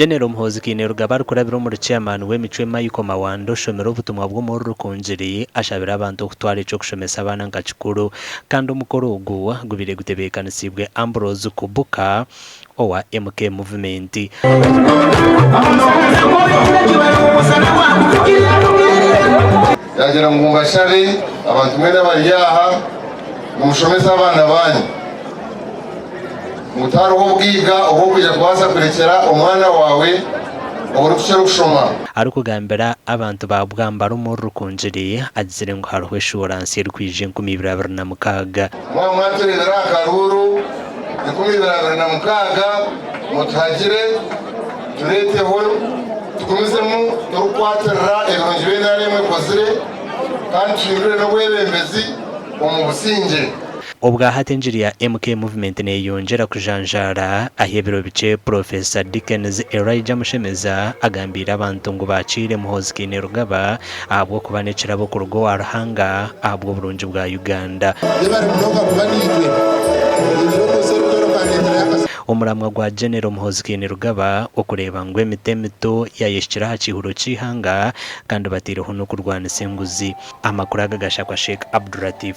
General Muhoozi Kainerugaba arikurabira omuri Chairman w'emicwe Michael Mawanda oshomire obutumwa bw'omuri Rukungiri ashabire abantu okutwara eky'okushomesa abaana nka kikuru kandi omukoro ogu gubaire gutebeekanisiibwe Ambrose Kubuka owa MK Movement. Yaagira ngu mbashabe abantu mwena abari aha ngu mushomese abaana baanyu. Ngu tihariho obwiga obu orikwija kubaasa kurekyera omwana waawe oburikukira okushoma. Arikugambira abantu ba Bwambara omuri Rukungiri, agizire ngu hariho eshuura nsya erikwija 2026. Mwaba mwatureebera aha karuuru 2026 mutuhagire tureeteho tugumizemu turikukwatirira ebirungi bi nrm ekozire kandi tuhindure n'obwebembezi omu busingye. Obwahati engiri ya MK Movement neyeyongyera kujanjaara ahi ebiro bikye Purofesa Dickens Elijah Mushemeza agambiire abantu ngu baakiire Muhoozi Kainerugaba ahabw'okuba n'ekirabo kuruga owa Ruhanga ahabw'oburungi bwa Uganda. Yebare munonga kuba naitwe. Ningira omu nsi erikwera okandeeterayo akasente. Omuramwa gwa Genero Muhoozi Kainerugaba okureeba ngu emiti emito yayehikire aha kiihuro ky'eihanga kandi bateireho n'okurwanisa enguzi. Amakuru aga gashakwa Sheikh Abduratif.